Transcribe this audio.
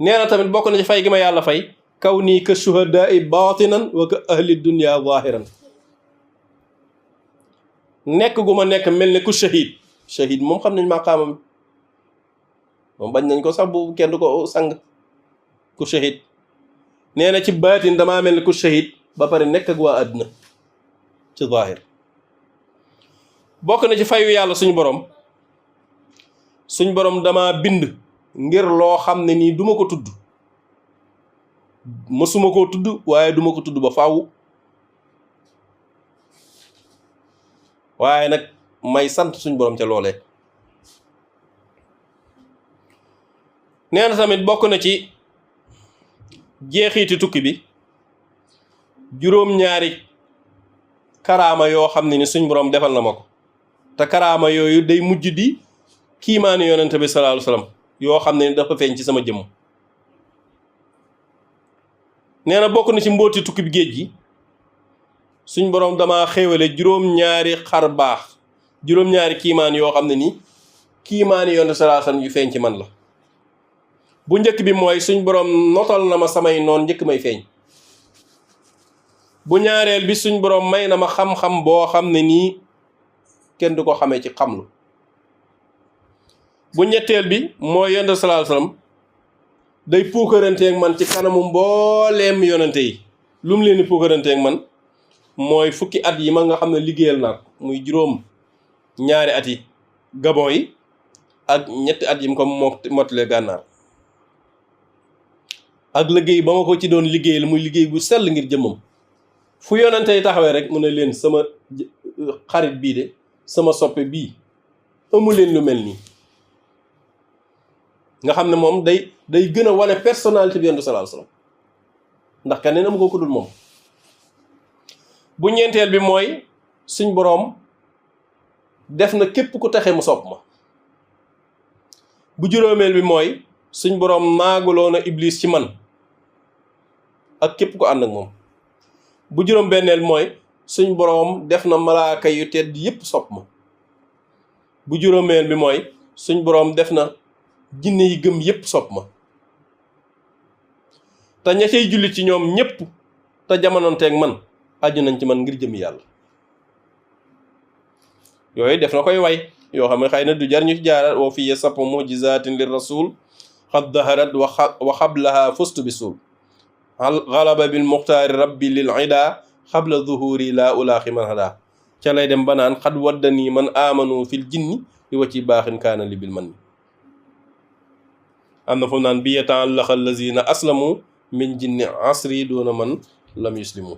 nee na tamit bokk na ci fay gi ma yàlla fay kaw nii ka shuhadaai baatinan wa ka ahli dunya zahiran nekk gu ma nekk mel ne ku shahid moom xam nañ maqaamam moom bañ nañ ko sax bu kenn du ko sang ku shahid nee na ci baatin damaa mel ne ku shahid ba pare nekk ak waa àdduna ci zahir bokk na ci fayu yàlla suñ borom dama bind ngir loo xam ne nii duma ko tudd mësuma koo tudd waaye duma ko tudd ba faaw waaye nag may sant suñ borom ca loolee nee na tamit bokk na ci jeexiiti tukki bi juróom-ñaari karaama yoo xam ne ni suñ borom defal na ma ko te karaama yooyu day mujj di kiimaani yonente bi sallallahu alayhi wasallam yoo xam ne ni dafa feeñ ci sama jëmm nee na bokk na ci mbooti tukki bi géej gi suñ borom dama xéewale juróom-ñaari xar baax juróom-ñaari kiimaan yoo xam ne ni kiimaani yonente sallallahu alayhi wasallam yu feeñ ci man la bu njëkk bi mooy suñ borom notal na ma samay noon njëkk may feeñ bu ñaareel bi suñ borom may na ma xam-xam boo xam ne nii kenn du ko xamee ci xamlu bu ñetteel bi mooy yonente sallallahu alayhi wasallam day puukaranteeg man ci kanamu mbooleem yonente yi lu mu leen di puukaranteeg man mooy fukki at yi ma nga xam ne liggéeyal naa ko muy juróom-ñaari at yi gabon yi ak ñetti at yi mu ko mottalee gànnaar ak liggéey ba ma ko ci doon liggéeyal muy liggéey bu sell ngir jëmmam fu yonente yi taxawee rek mu ne leen sama xarit bii de sama soppe bii amu leen lu mel nii nga xam ne moom day gën a wane personnalité bi yonent sallallahu alayhi wasallam ndax kenn amu ko dul moom bu ñeenteel bi mooy suñ boroom def na képp ku taxe mu sopp ma bu juróomeel bi mooy suñ boroom naaguloo na iblis ci man ak képp ku ànd ak moom bu juróom benneel mooy suñ boroom def na malaaka yu tedd yépp sopp ma bu juróomeel bi mooy suñ boroom def na jinne yi gëm yépp sopp ma te ña cay julli ci ñoom ñépp te jamononteeg man aju nañ ci man ngir jëm yàlla yooyu def na koy way yoo xam ne xëy na du jar ñu ci jaaral woo fiye sapp mujizatin lir rasul xad daharat wa xablaha fustu bi suul galaba bil muxtaari rabbi lil ida xabla zuhuri la ulaaxi man hada ca lay dem banaan xad waddanii man amanu fil jinni li wa ci baaxin kaana li bil man ni am na foofu naan bi yata'allaqa allazina aslamu min jinni asri doona man lam yuslimu